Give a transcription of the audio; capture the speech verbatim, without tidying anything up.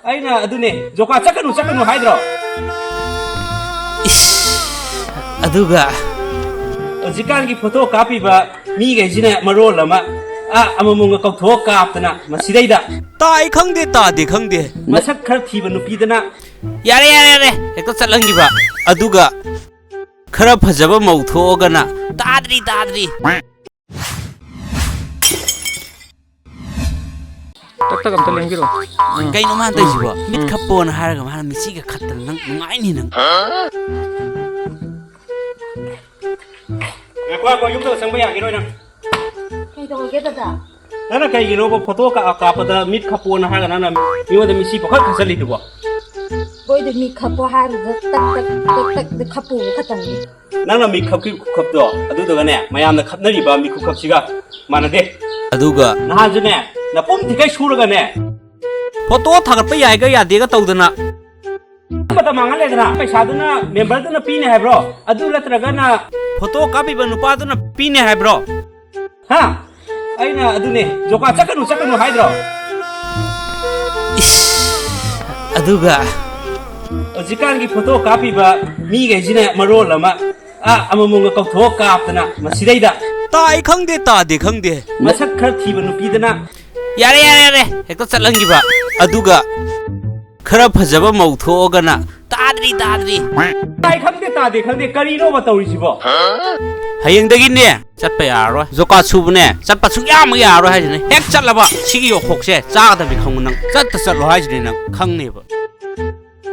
ꯑꯩꯅ ꯑꯗꯨꯅꯦ, ꯖꯣꯀꯥ ꯆꯠꯀꯅꯨ, ꯆꯠꯀꯅꯨ ꯍꯥꯏꯗ꯭ꯔꯣ? ꯏꯁ, ꯑꯗꯨꯒ ꯍꯧꯖꯤꯛꯀꯥꯟꯒꯤ ꯐꯣꯇꯣ ꯀꯥꯞꯄꯤꯕ ꯃꯤꯈꯩꯁꯤꯅ ꯃꯔꯣꯜ ꯑꯃ, ꯑ, ꯑꯃꯃꯝꯒ ꯀꯧꯊꯣꯛꯑ ꯀꯥꯞꯇꯅ ꯃꯁꯤꯗꯩꯗ꯫ ꯇꯥꯏ ꯈꯪꯗꯦ, ꯇꯥꯗꯦ ꯈꯪꯗꯦ꯫ ꯃꯁꯛ ꯈꯔ ꯊꯤꯕ ꯅꯨꯄꯤꯗꯅ꯫ ꯌꯥꯔꯦ, ꯌꯥꯔꯦ, ꯌꯥꯔꯦ, ꯍꯦꯛꯇ ꯆꯠꯍꯟꯈꯤꯕ꯫ ꯑꯗꯨꯒ ꯈꯔ ꯐꯖꯕ ꯃꯧ ꯊꯣꯛꯑꯒꯅ꯫ ꯇꯥꯗ꯭ꯔꯤ, ꯇꯥꯗ꯭ꯔꯤ꯫ ꯇꯛ ꯇꯛ ꯑꯝꯇ ꯂꯦꯡꯕꯤꯔꯣ꯫ ꯎꯝ꯫ ꯀꯩꯅꯣ ꯃꯥꯅ ꯇꯧꯔꯤꯁꯤꯕꯣ? ꯃꯤꯠ ꯎꯝ꯫ ꯈꯞꯄꯣꯅ ꯍꯥꯏꯔꯒ ꯃꯥꯅ ꯃꯤꯠꯁꯤꯒ ꯈꯠꯇꯅ, ꯅꯪ ꯅꯨꯡꯉꯥꯏꯅꯤ ꯅꯪ꯫ ꯉꯥꯏꯈꯣ, ꯉꯥꯏꯈꯣ, ꯌꯨꯝꯗ ꯆꯪꯕ ꯌꯥꯈꯤꯔꯣꯏ ꯅꯪ꯫ ꯀꯩꯗꯧꯔꯒꯦ ꯗꯗꯥ? ꯅꯪꯅ ꯀꯩꯒꯤꯅꯣꯕ ꯐꯣꯇꯣ ꯀꯥꯞ-, ꯀꯥꯞꯄꯗ ꯃꯤꯠ ꯈꯞꯄꯣꯅ ꯍꯥꯏꯔꯒ ꯅꯪꯅ ꯃꯤꯉꯣꯟꯗ ꯃꯤꯠꯁꯤ ꯄꯪꯈꯠ ꯈꯠꯆꯜꯂꯤꯗꯨꯕꯣ? ꯕꯣꯏꯗ ꯃꯤꯠ ꯈꯞꯄꯣ ꯍꯥꯏꯕꯗꯨꯗ ꯇꯛ ꯇꯛ ꯇꯛ ꯇꯛ ꯈꯞꯄꯨꯕ ꯈꯛꯇꯪꯅꯤ꯫ ꯅꯪꯅ ꯃꯤꯠ ꯈꯞꯈꯤꯕ ꯈꯨꯈꯞꯇꯣ, ꯑꯗꯨꯗꯨꯒꯅꯦ, ꯃꯌꯥꯝꯅ ꯈꯞꯅꯔꯤꯕ ꯃꯤꯠ ꯈꯨꯈꯞꯁꯤꯒ ꯃꯥꯟꯅꯗꯦ꯫ ꯑꯗꯨꯒ ꯅꯍꯥꯟꯁꯨꯅꯦ, ꯅꯄꯨꯝ ꯊꯤꯈꯩ ꯁꯨꯔꯒꯅꯦ, ꯐꯣꯇꯣ ꯊꯥꯒꯠꯄ ꯌꯥꯏꯒ ꯌꯥꯗꯦꯒ ꯇꯧꯗꯅ꯫ ꯃꯇꯝ ꯃꯥꯡꯍꯜꯂꯦꯗꯅ, ꯄꯩꯁꯥꯗꯨꯅ ꯃꯦꯝꯕꯔꯗꯨꯅ ꯄꯤꯅꯤ ꯍꯥꯏꯕ꯭ꯔꯣ? ꯑꯗꯨ ꯅꯠꯇ꯭ꯔꯒꯅ ꯐꯣꯇꯣ ꯀꯥꯞꯄꯤꯕ ꯅꯨꯄꯥꯗꯨꯅ ꯄꯤꯅꯤ ꯍꯥꯏꯕ꯭ꯔꯣ? ꯍꯥ? ꯑꯩꯅ ꯑꯗꯨꯅꯦ, ꯖꯣꯀꯥ ꯆꯠꯀꯅꯨ, ꯆꯠꯀꯅꯨ ꯍꯥꯏꯗ꯭ꯔꯣ? ꯏꯁ, ꯑꯗꯨꯒ ꯍꯧꯖꯤꯛꯀꯥꯟꯒꯤ ꯐꯣꯇꯣ ꯀꯥꯞꯄꯤꯕ ꯃꯤꯈꯩꯁꯤꯅ ꯃꯔꯣꯜ ꯑꯃ, ꯑ, ꯑꯃꯃꯝꯒ ꯀꯧꯊꯣꯛꯑ ꯀꯥꯞꯇꯅ ꯃꯁꯤꯗꯩꯗ꯫ ꯇꯥꯏ ꯈꯪꯗꯦ, ꯇꯥꯗꯦ ꯈꯪꯗꯦ꯫ ꯃꯁꯛ ꯈꯔ ꯊꯤꯕ ꯅꯨꯄꯤꯗꯅ꯫ ꯌꯥꯔꯦ, ꯌꯥꯔꯦ, ꯌꯥꯔꯦ, ꯍꯦꯛꯇ ꯆꯠꯍꯟꯈꯤꯕ꯫ ꯑꯗꯨꯒ ꯈꯔ ꯐꯖꯕ ꯃꯧ ꯊꯣꯛꯑꯒꯅ꯫ ꯇꯥꯗ꯭ꯔꯤ, ꯇꯥꯗ꯭ꯔꯤ꯫ ꯇꯥꯏ ꯈꯪꯗꯦ, ꯇꯥꯗꯦ ꯈꯪꯗꯦ, ꯀꯔꯤꯅꯣꯕ ꯇꯧꯔꯤꯁꯤꯕꯣ? ꯍꯌꯦꯡꯗꯒꯤꯅꯦ ꯆꯠꯄ ꯌꯥꯔꯔꯣꯏ, ꯖꯣꯀꯥꯠ ꯁꯨꯕꯅꯦ ꯆꯠꯄ ꯁꯨꯡꯌꯥꯃꯛ ꯌꯥꯔꯔꯣꯏ ꯍꯥꯏꯁꯤꯅꯦ꯫ ꯍꯦꯛ ꯆꯠꯂꯕ ꯁꯤꯒꯤ ꯌꯣꯈꯣꯛꯁꯦ ꯆꯥꯒꯗꯕꯅꯤ ꯈꯪꯉꯨ ꯅꯪ꯫ ꯆꯠꯇ ꯆꯠꯂꯣ ꯍꯥꯏꯁꯤꯅꯦ ꯅꯪ, ꯈꯪꯅꯦꯕ꯫